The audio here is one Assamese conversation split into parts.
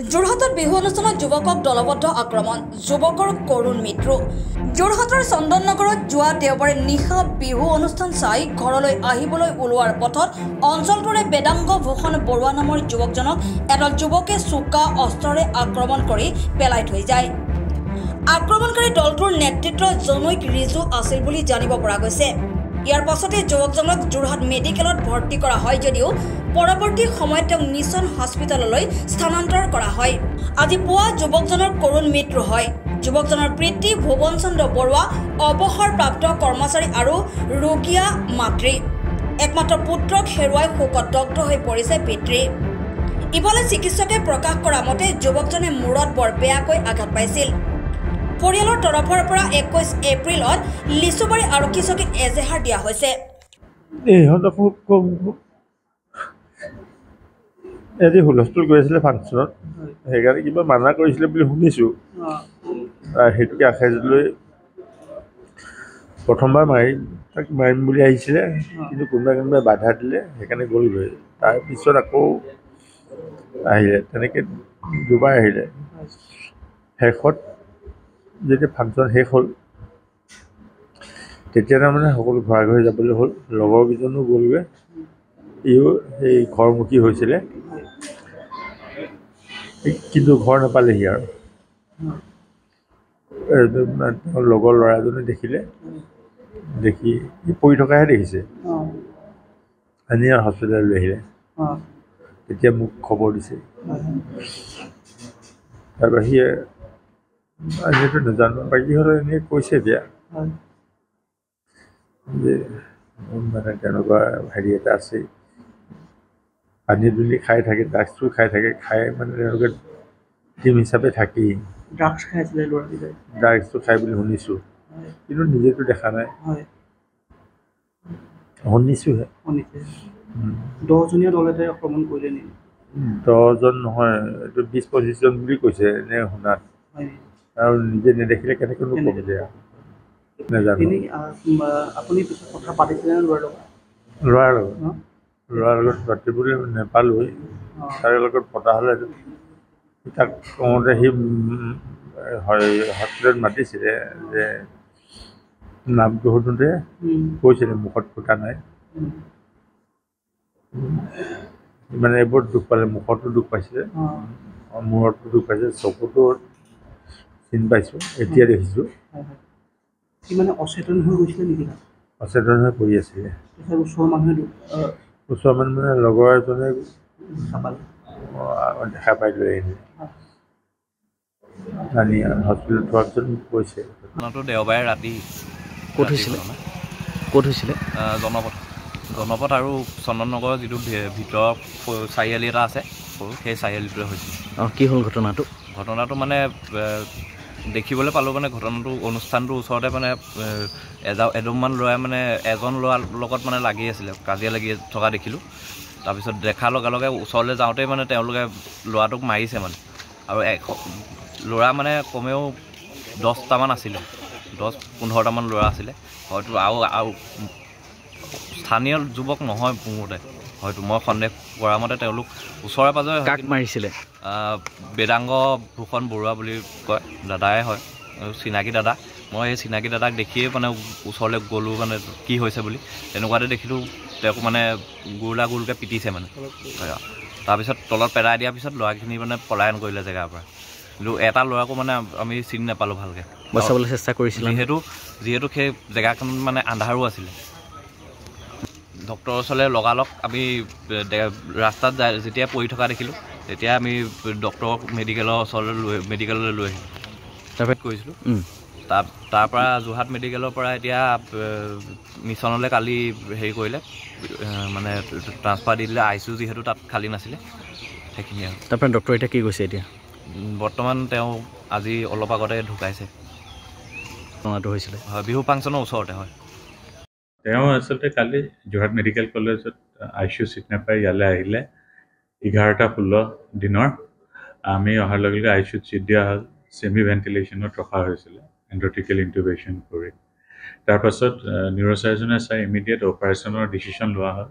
যোৰহাটত বিহু অনুষ্ঠানত যুৱকক দলবদ্ধ আক্ৰমণ, যুৱকৰ কৰুণ মৃত্যু। যোৰহাটৰ চন্দননগৰত যোৱা দেওবাৰে নিশা বিহু অনুষ্ঠান চাই ঘৰলৈ আহিবলৈ ওলোৱাৰ পথত অঞ্চলটোৰে বেদাংগ ভূষণ বৰুৱা নামৰ যুৱকজনক এদল যুৱকে চোকা অস্ত্ৰৰে আক্ৰমণ কৰি পেলাই থৈ যায়। আক্ৰমণকাৰী দলটোৰ নেতৃত্ব জনৈক ৰিজু আছিল বুলি জানিব পৰা গৈছে। ইয়াৰ পাছতে যুৱকজনক যোৰহাট মেডিকেলত ভৰ্তি কৰা হয় যদিও পৰৱৰ্তী সময়ত তেওঁক মিছন হস্পিটেললৈ স্থানান্তৰ কৰা হয়। আজি পুৱা যুৱকজনৰ কৰুণ মৃত্যু হয়। যুৱকজনৰ পিতৃ ভুৱন চন্দ্ৰ বৰুৱা অৱসৰপ্ৰাপ্ত কৰ্মচাৰী আৰু ৰোগীয়া মাতৃ। একমাত্ৰ পুত্ৰক হেৰুৱাই শোকত দগ্ধ হৈ পৰিছে পিতৃ। ইফালে চিকিৎসকে প্ৰকাশ কৰা মতে যুৱকজনে মূৰত বৰ বেয়াকৈ আঘাত পাইছিল। পৰিয়ালৰ তৰফৰ পৰা 21 এপ্ৰিলত লিচুবাৰী আৰক্ষী চকীত এজেহাৰ দিয়া হৈছে। এদি হুলস্থুল কৰি আছিলে ফাংচনত, সেইকাৰণে কিবা মানা কৰিছিলে বুলি শুনিছোঁ। সেইটোকে আশাই লৈ প্ৰথমবাৰ মাৰি তাক মাৰিম বুলি আহিছিলে, কিন্তু কোনোবাই কোনোবাই বাধা দিলে, সেইকাৰণে গ'লগৈ। তাৰপিছত আকৌ আহিলে, তেনেকৈ দুবাৰ আহিলে। শেষত যেতিয়া ফাংচন শেষ হ'ল তেতিয়া তাৰমানে সকলো ঘৰা ঘৰি যাবলৈ হ'ল, লগৰকেইজনো গ'লগৈ, ইও সেই ঘৰমুখী হৈছিলে, কিন্তু ঘৰ নাপালেহি। আৰু লগৰ ল'ৰাজনে দেখিলে, দেখি সি পৰি থকাহে দেখিছে, আনি আৰু হস্পিটেললৈ লৈ আহিলে। তেতিয়া মোক খবৰ দিছে। তাৰ বাহিৰে আজিতো নাজানো, বাকী হ'লে এনেই কৈছে এতিয়া যে মানে তেনেকুৱা হেৰি এটা আছে, পানী দুনি খাই থাকে, ড্ৰাগছো খাই থাকে, খাই মানে তেওঁলোকে টিম হিচাপে থাকেই। ড্ৰাগছ খাই আছিলে ল'ৰাকেইটাই, ড্ৰাগছটো খাই বুলি শুনিছোঁ, কিন্তু নিজেতো দেখা নাই, শুনিছোঁহে। 10জনীয়া দল এটাই আক্ৰমণ কৰিলে নেকি? 10জন নহয়, এইটো 20-25জন বুলি কৈছে এনে শুনাত, আৰু নিজে নেদেখিলে কেনেকৈনো ক'ম এতিয়া, নাজানো। আপুনি পিছত কথা পাতিছিলে নে ল'ৰাৰ লগত? ল'ৰাৰ লগত পাতিবলৈ নাপালোঁৱেই। তাৰ লগত পতা হ'লে তাক কওঁতে সি হয় হস্পিটেলত মাতিছিলে, যে নামটো সোধোঁতে কৈছিলে মুখত ফুটা নাই, মানে এইবোৰ দুখ পালে, মুখতো দুখ পাইছিলে, মূৰতো দুখ পাইছে, চকুতো চিন পাইছোঁ, এতিয়া দেখিছোঁ। সি মানে অচেতন হৈ গৈছিলে নেকি? অচেতন হৈ পৰি আছিলে। ওচৰৰ মানুহে, ওচৰৰ মানুহ মানে লগৰ এজনে দেখা পাই লৈ আহিলে, আনি হস্পিটেলত থোৱাৰ পিছত মোক কৈছে। ঘটনাটো দেওবাৰে ৰাতি। ক'ত হৈছিলে? ক'ত হৈছিলে? জনপথ, জনপথ আৰু চন্দননগৰৰ যিটো ভিতৰৰ চাৰিআলি এটা আছে সৰু, সেই চাৰিআলিটোৱে হৈছিলে। কি হ'ল ঘটনাটো? ঘটনাটো মানে দেখিবলৈ পালোঁ, মানে ঘটনাটো অনুষ্ঠানটোৰ ওচৰতে মানে এদমমান ল'ৰাই মানে এজন ল'ৰাৰ লগত মানে লাগি আছিলে, কাজিয়া লাগি থকা দেখিলোঁ। তাৰপিছত দেখাৰ লগে লগে ওচৰলৈ যাওঁতেই মানে তেওঁলোকে ল'ৰাটোক মাৰিছে মানে। আৰু ল'ৰা মানে কমেও 10টামান আছিলে, 10-15টামান ল'ৰা আছিলে হয়তো। আৰু স্থানীয় যুৱক নহয় মোৰ মতে, হয়তো মই সন্দেহ কৰা মতে তেওঁলোক ওচৰে পাঁজৰে। কাক মাৰিছিলে? বেদাংগ ভূষণ বৰুৱা বুলি কয়, দাদাই হয়, চিনাকি দাদা। মই সেই চিনাকি দাদাক দেখিয়ে মানে ওচৰলৈ গ'লোঁ, মানে কি হৈছে বুলি। তেনেকুৱাতে দেখিলোঁ তেওঁক মানে গুৰুলা গুৰুলকৈ পিটিছে মানে। তাৰপিছত তলত পেলাই দিয়াৰ পিছত ল'ৰাখিনি মানে পলায়ন কৰিলে জেগাৰ পৰা। কিন্তু এটা ল'ৰাকো মানে আমি চিনি নাপালোঁ ভালকৈ। বচাবলৈ চেষ্টা কৰিছিলে, যিহেতু সেই জেগাখন মানে আন্ধাৰো আছিলে। ডক্টৰৰ ওচৰলৈ লগালগ আমি ৰাস্তাত যাই যেতিয়া পৰি থকা দেখিলোঁ, তেতিয়া আমি ডক্টৰক মেডিকেলৰ ওচৰলৈ লৈ মেডিকেললৈ লৈ আহিলোঁ। তাৰপৰা কৰিছিলোঁ তাৰপৰা যোৰহাট মেডিকেলৰ পৰা এতিয়া মিছনলৈ কালি হেৰি কৰিলে, মানে ট্ৰান্সফাৰ দি দিলে। I C U যিহেতু তাত খালী নাছিলে, সেইখিনি আৰু। তাৰপৰা ডক্টৰ এতিয়া কি কৈছে এতিয়া? বৰ্তমান তেওঁ আজি অলপ আগতে ঢুকাইছে। ঘটনাটো হৈছিলে হয় বিহু ফাংচনৰ ওচৰতে হয়। তেওঁ আচলতে কালি যোৰহাট মেডিকেল কলেজত I C U seat নাপাই ইয়ালৈ আহিলে 11:16 দিনৰ। আমি অহাৰ লগে লগে I C ইউত ছিট দিয়া হ'ল, ছেমি ভেণ্টিলেশ্যনত ৰখা হৈছিলে এণ্ড্ৰটিকেল ইনটিউবেশ্যন কৰি। তাৰপাছত নিউৰ'চাৰ্জনে চাই ইমিডিয়েট অপাৰেশ্যনৰ ডিচিশ্যন লোৱা হ'ল।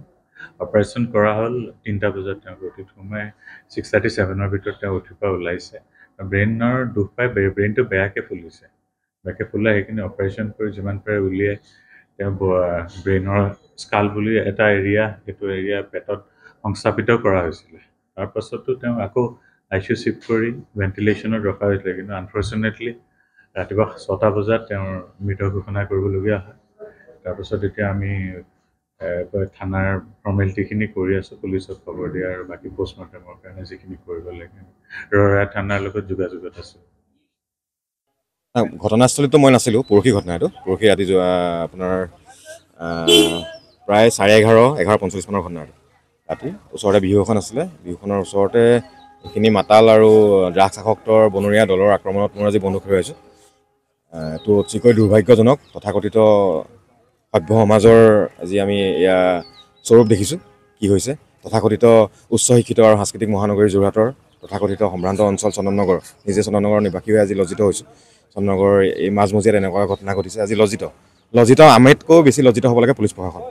অপাৰেশ্যন কৰা হ'ল 3টা বজাত তেওঁ অ'টিত সোমাই 6:37ৰ ভিতৰত তেওঁ অ'টিৰ পৰা ওলাইছে। ব্ৰেইনৰ দুখ পাই ব্ৰেইনটো বেয়াকৈ ফুলিছে, বেয়াকৈ ফুলাই সেইখিনি অপাৰেশ্যন কৰি যিমান পাৰে উলিয়াই তেওঁ ব্ৰেইনৰ স্কাল বুলি এটা এৰিয়া, সেইটো এৰিয়া পেটত সংস্থাপিত কৰা হৈছিলে। তাৰপাছতো তেওঁ আকৌ I C U shift কৰি ভেণ্টিলেশ্যনত ৰখা হৈছিলে, কিন্তু আনফৰ্চুনেটলি ৰাতিপুৱা 6টা বজাত তেওঁৰ মৃত ঘোষণা কৰিবলগীয়া হয়। তাৰপাছত এতিয়া আমি থানাৰ ফৰ্মেলিটিখিনি কৰি আছোঁ, পুলিচক খবৰ দিয়া আৰু বাকী পষ্টমৰ্টেমৰ কাৰণে যিখিনি কৰিব লাগে ৰৰা থানাৰ লগত যোগাযোগত আছোঁ। ঘটনাস্থলীততো মই নাছিলোঁ, পৰহি ঘটনা এইটো, পৰহি ৰাতি যোৱা আপোনাৰ প্ৰায় 11:30 11:45 মানৰ ঘটনা এইটো। ৰাতি ওচৰতে বিহু এখন আছিলে, বিহুখনৰ ওচৰতে এইখিনি মাতাল আৰু ড্ৰাগছ আসক্তৰ বনৰীয়া দলৰ আক্ৰমণত মোৰ আজি বন্ধু হেৰুৱাইছোঁ। এইটো অতিকৈ দুৰ্ভাগ্যজনক, তথাকথিত সভ্য সমাজৰ আজি আমি এয়া স্বৰূপ দেখিছোঁ কি হৈছে। তথাকথিত উচ্চ শিক্ষিত আৰু সাংস্কৃতিক মহানগৰী যোৰহাটৰ তথাকথিত সম্ভ্ৰান্ত অঞ্চল চন্দননগৰ, নিজে চন্দননগৰৰ নিবাসী হৈ আজি লজ্জিত হৈছোঁ। চন্দননগৰৰ এই মাজমজিয়াত এনেকুৱা ঘটনা ঘটিছে, আজি লজ্জিত লজ্জিত আমিতকৈও বেছি লজ্জিত হ'ব লাগে পুলিচ প্ৰশাসন।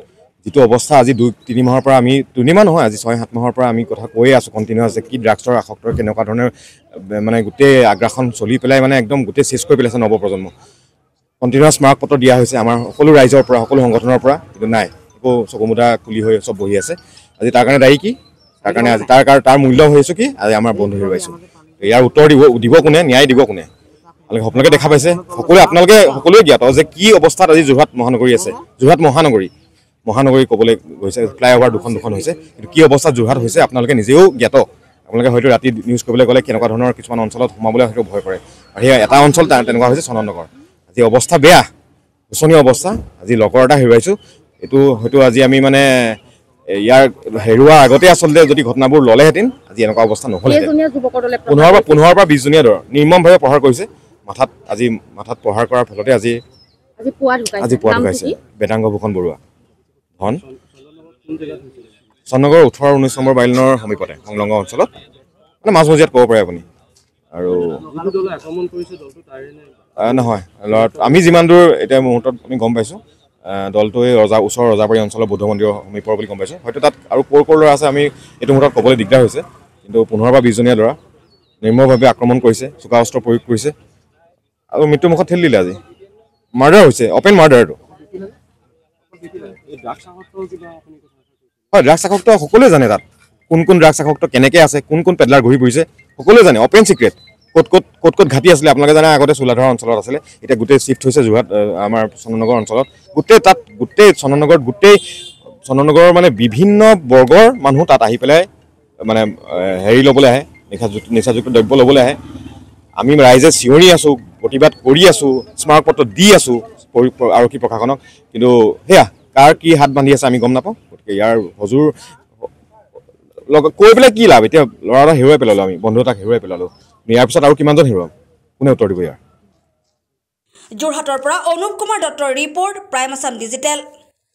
যিটো অৱস্থা আজি 2-3 মাহৰ পৰা আমি 3 মাহ নহয়, আজি 6-7 মাহৰ পৰা আমি কথা কৈয়ে আছোঁ কণ্টিনিউৱাছ যে কি ড্ৰাগছৰ আসক্তৰ কেনেকুৱা ধৰণৰ মানে গোটেই আগ্ৰাসন চলি পেলাই মানে একদম গোটেই চেচ কৰি পেলাইছে নৱপ্ৰজন্ম। কণ্টিনিউৱাছ স্মাৰকপত্ৰ দিয়া হৈছে আমাৰ সকলো ৰাইজৰ পৰা, সকলো সংগঠনৰ পৰা, কিন্তু নাই, একো চকুমুদা কুলি হৈ চব বহি আছে। আজি তাৰ কাৰণে দায়ী কি? তাৰ কাৰণে আজি তাৰ মূল্য হৈছোঁ কি আজি আমাৰ বন্ধু হেৰুৱাইছোঁ। ইয়াৰ উত্তৰ দিব কোনে, ন্যায় দিব কোনে? আপোনালোকে দেখা পাইছে সকলোৱে, আপোনালোকে সকলোৱে জ্ঞাত যে কি অৱস্থাত আজি যোৰহাট মহানগৰী আছে। যোৰহাট মহানগৰী ক'বলৈ গৈছে, ফ্লাইঅভাৰ দুখন হৈছে, কিন্তু কি অৱস্থাত যোৰহাট হৈছে আপোনালোকে নিজেও জ্ঞাত। আপোনালোকে হয়তো ৰাতি নিউজ কৰিবলৈ গ'লে কেনেকুৱা ধৰণৰ কিছুমান অঞ্চলত সোমাবলৈ হয়তো ভয় কৰে, আৰু সেই এটা অঞ্চল তেনেকুৱা হৈছে চন্দননগৰ। আজি অৱস্থা বেয়া, শোচনীয় অৱস্থা। আজি লগৰ এটা হেৰুৱাইছোঁ, এইটো হয়তো আজি আমি মানে ইয়াৰ হেৰুৱাৰ আগতে আচলতে যদি ঘটনাবোৰ ল'লেহেঁতেন আজি এনেকুৱা অৱস্থা নহ'লহেঁতেন। 15 পৰা 20 জনীয়া দৰ নিৰ্মমভাৱে প্ৰহাৰ কৰিছে মাথাত, আজি মাথাত প্ৰহাৰ কৰাৰ ফলতে আজি পুৱা ঢুকাইছে বেদাংগ ভূষণ বৰুৱা ধন, চন্দননগৰ 18-19 নম্বৰ বাইলনৰ সমীপতে সংলগ্ন অঞ্চলত, মানে মাজমজিয়াত ক'ব পাৰে আপুনি। আৰু নহয়, আমি যিমান দূৰ এতিয়া মুহূৰ্তত আমি গম পাইছোঁ দলটোৱে ওচৰৰ ৰজাবাৰী অঞ্চলৰ বৌদ্ধ মন্দিৰৰ সমীপৰ বুলি গম পাইছোঁ। হয়তো তাত আৰু ক'ৰ ক'ৰ ল'ৰা আছে আমি এইটো মুহূৰ্তত ক'বলৈ দিগদাৰ হৈছে, কিন্তু 15 বা 20 জনীয়া ল'ৰা নিৰ্মমভাৱে আক্ৰমণ কৰিছে, চোকা অস্ত্ৰ প্ৰয়োগ কৰিছে আৰু মৃত্যুমুখত ঠেলি দিলে। আজি মাৰ্ডাৰ হৈছে, অপেন মাৰ্ডাৰটো। হয়, ড্ৰাগছ আসক্ত সকলোৱে জানে, তাত কোন কোন ড্ৰাগছ আসক্ত কেনেকৈ আছে, কোন কোন পেডলাৰ ঘূৰি ফুৰিছে সকলোৱে জানে, অপেন চিক্ৰেট। ক'ত ক'ত ক'ত ক'ত ঘাটি আছিলে আপোনালোকে জানে, আগতে চোলাধৰা অঞ্চলত আছিলে, এতিয়া গোটেই চিফ্ট হৈছে যোৰহাট আমাৰ চন্দননগৰ অঞ্চলত। গোটেই তাত গোটেই চন্দননগৰত গোটেই চন্দননগৰৰ মানে বিভিন্ন বৰ্গৰ মানুহ তাত আহি পেলাই মানে হেৰি ল'বলৈ আহে, নিচাযুক্ত দ্ৰব্য ল'বলৈ আহে। আমি ৰাইজে চিঞৰি আছোঁ, প্ৰতিবাদ কৰি আছোঁ, স্মাৰকপত্ৰ দি আছোঁ আৰক্ষী প্ৰশাসনক, কিন্তু সেয়া কাৰ কি হাত বান্ধি আছে আমি গম নাপাওঁ। গতিকে ইয়াৰ সজোৰ লগত কৈ পেলাই কি লাভ? এতিয়া ল'ৰা এটা হেৰুৱাই পেলালোঁ আমি, বন্ধু এটাক হেৰুৱাই পেলালোঁ, ইয়াৰ পিছত আৰু কিমানজন হেৰুৱাম, কোনে উত্তৰ দিব ইয়াৰ? যোৰহাটৰ পৰা অনুপ কুমাৰ দত্তৰ ৰিপৰ্ট, প্ৰাইম আছাম ডিজিটেল।